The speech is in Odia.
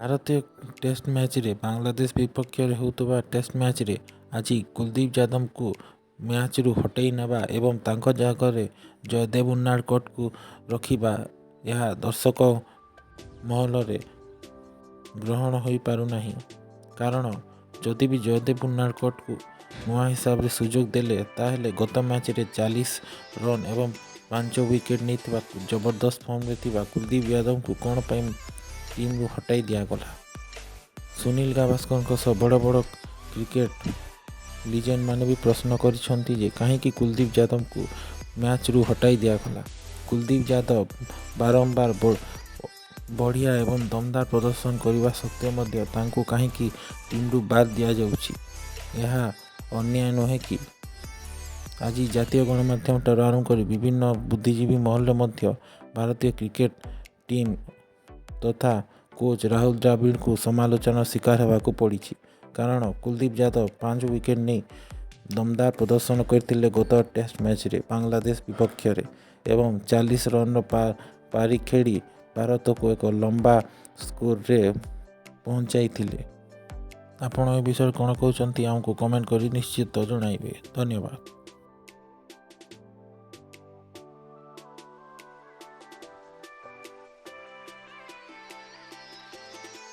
ଭାରତୀୟ ଟେଷ୍ଟ ମ୍ୟାଚ୍ରେ, ବାଂଲାଦେଶ ବିପକ୍ଷରେ ହେଉଥିବା ଟେଷ୍ଟ ମ୍ୟାଚ୍ରେ ଆଜି କୁଲଦୀପ ଯାଦବଙ୍କୁ ମ୍ୟାଚ୍ରୁ ହଟାଇ ନେବା ଏବଂ ତାଙ୍କ ଜାଗାରେ ଜୟଦେବ ଉନାଡ଼କଟକୁ ରଖିବା, ଏହା ଦର୍ଶକ ମହଲରେ ଗ୍ରହଣ ହୋଇପାରୁନାହିଁ। କାରଣ ଯଦି ବି ଜୟଦେବ ଉନାଡ଼କଟକୁ ନୂଆ ହିସାବରେ ସୁଯୋଗ ଦେଲେ, ତାହେଲେ ଗତ ମ୍ୟାଚ୍ରେ 40 ରନ୍ ଏବଂ 5 ୱିକେଟ୍ ନେଇଥିବା ଜବରଦସ୍ତ ଫର୍ମରେ ଥିବା କୁଲଦୀପ ଯାଦବଙ୍କୁ କ'ଣ ପାଇଁ ଟିମ୍ରୁ ହଟାଇ ଦିଆଗଲା? ସୁନୀଲ ଗାଭାସ୍କରଙ୍କ ସହ ବଡ଼ ବଡ଼ କ୍ରିକେଟ ଲିଜେଣ୍ଡ ମାନେ ବି ପ୍ରଶ୍ନ କରିଛନ୍ତି ଯେ କାହିଁକି କୁଲଦୀପ ଯାଦବଙ୍କୁ ମ୍ୟାଚ୍ରୁ ହଟାଇ ଦିଆଗଲା? କୁଲଦୀପ ଯାଦବ ବାରମ୍ବାର ବଢ଼ିଆ ଏବଂ ଦମଦାର ପ୍ରଦର୍ଶନ କରିବା ସତ୍ତ୍ୱେ ମଧ୍ୟ ତାଙ୍କୁ କାହିଁକି ଟିମ୍ରୁ ବାଦ ଦିଆଯାଉଛି? ଏହା ଅନ୍ୟାୟ ନୁହେଁ କି? ଆଜି ଜାତୀୟ ଗଣମାଧ୍ୟମ ଠାରୁ ଆରମ୍ଭ କରି ବିଭିନ୍ନ ବୁଦ୍ଧିଜୀବୀ ମହଲରେ ମଧ୍ୟ ଭାରତୀୟ କ୍ରିକେଟ ଟିମ୍ ତଥା କୋଚ୍ ରାହୁଲ ଦ୍ରାବିଡ଼ଙ୍କୁ ସମାଲୋଚନାର ଶିକାର ହେବାକୁ ପଡ଼ିଛି। କାରଣ କୁଲଦୀପ ଯାଦବ 5 ୱିକେଟ୍ ନେଇ ଦମଦାର ପ୍ରଦର୍ଶନ କରିଥିଲେ ଗତ ଟେଷ୍ଟ ମ୍ୟାଚ୍ରେ ବାଂଲାଦେଶ ବିପକ୍ଷରେ ଏବଂ 40 ରନ୍ର ପାରି ଖେଳି ଭାରତକୁ ଏକ ଲମ୍ବା ସ୍କୋରରେ ପହଞ୍ଚାଇଥିଲେ। ଆପଣ ଏ ବିଷୟରେ କ'ଣ କହୁଛନ୍ତି, ଆମକୁ କମେଣ୍ଟ କରି ନିଶ୍ଚିତ ଜଣାଇବେ। ଧନ୍ୟବାଦ।